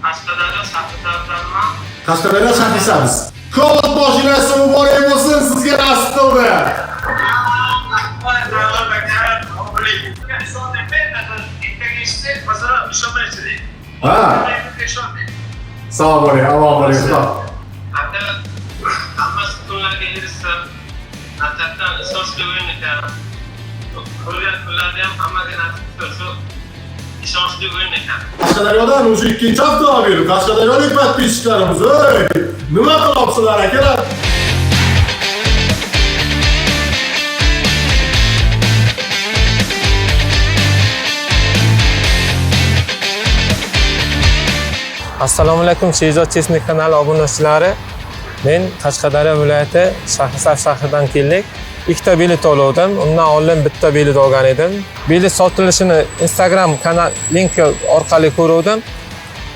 Qashqadaryo Shahrisabzdanman. Qashqadaryo Shahrisabz. Cobalt mashinasi muborak bo'lsin, sizga nasib qildi. Ha. Sog' bo'ling, omon bo'ling, xudo. Aka, hammasi kunlarga erishsin. Haqiqatdan ishonchli o'yin ekan. Ko'rgan kunlarda ham hammaga nasib qilsin. Shu ishonchli o'yin ekan. Qashqadaryodan уже ikkinchi avtomobil. Qashqadaryolik подписчик larimiz, ey! Nima qilyapsizlar, akalar? Assalomu alaykum, Sherzod Chesni kanali obunachilari. Men Qashqadaryo viloyati Shahrisabz shahridan keldik. Ikkita bilet oldim. Undan oldin bitta bilet olgan edim. Bilet sotilishini Instagram kanal linki orqali ko'ruvdim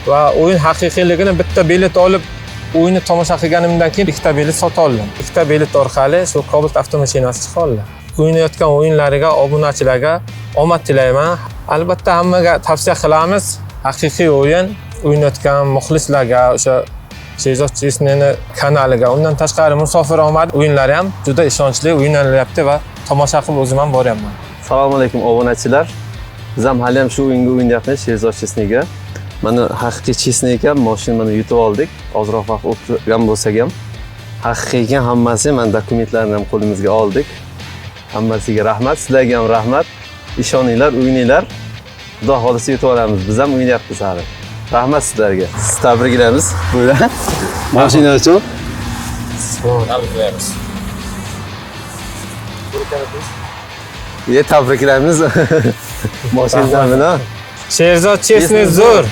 va o'yin haqiqiyligini bitta bilet olib o'yinni tomosha qilganimdan keyin ikkita bilet sota oldim. Ikkita bilet orqali shu Cobalt avtomashinasi chiqa oldi. O'ynayotgan o'yinlariga obunachilarga omad tilayman. Albatta hammaga tavsiya qilamiz. Haqiqiy o'yin o'ynayotgan muxlislarga, o'sha Sherzod Chesnini kanaliga, undan tashqari Musofir omad o'yinlari ham juda ishonchli o'ynalilyapti va tomosha qilib o'zim ham boryapman. Assalomu alaykum obunachilar. Biz ham hali ham shu o'yinga o'ynayapmiz Sherzod Chesniga. Mana haqiqiy Chesni ekan, mashina mana yutib oldik. Ozroq vaqt o'tgan bo'lsak ham haqiqiy ekan hammasi. Mana dokumentlarni ham qo'limizga oldik. Hammasiga rahmat, sizlarga ham rahmat. Ishoninglar, o'ynanglar. Xudo xohlasa yutib olamiz. Biz ham o'ynayapmiz hali. Rahmat sizlarga. Sizni tabriklaymiz. Buyurun. Mashina uchun. Tabriklaymiz. Ye tabriklaymiz. Mashina bilan. Sherzod Chesni zo'r.